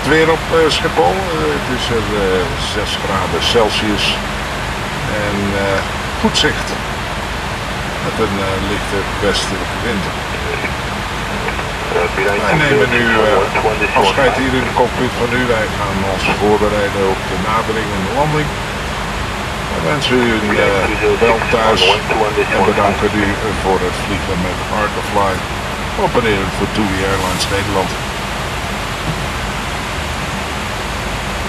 Het weer op Schiphol, het is er 6 graden Celsius en goed zicht. Met een lichte westelijke wind. Wij nemen nu afscheid hier in de cockpit van u. Wij gaan ons voorbereiden op de nadering en de landing. We wensen u een wel thuis en bedanken u voor het vliegen met Arkefly, opererend voor TUI Airlines Nederland.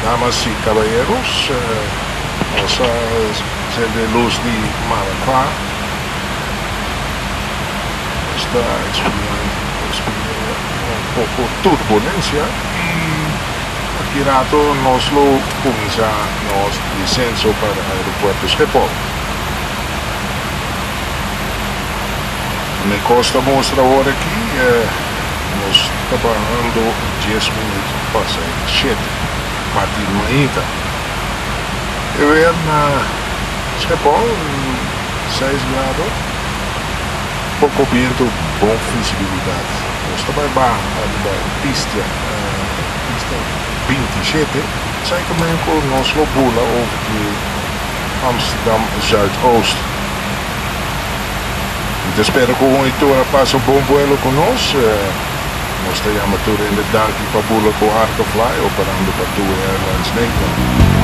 Damas y caballeros, nos a sende luz di Maracua. Nos ta experiencia un poco turbulencia y aki rato nos lo cuminsa nos descenso pa aeropuerto Schiphol. Mi cos ta mustra awor aki, nos ta bahando dies minuut pasa e shete, parti mainta. E weer na Schiphol, seis grado, poco biento, bon visibilidad. Nos ta bay baha riba pista, pista 27, zeker cu nos lo bula over di Amsterdam Zuidoost. Mi ta spera cu un y tur a pasa un bon vuelo cu nos. Nos ta yama tur hende danki pa bula cu Arkefly, operando pa TUI Airlines Nederland.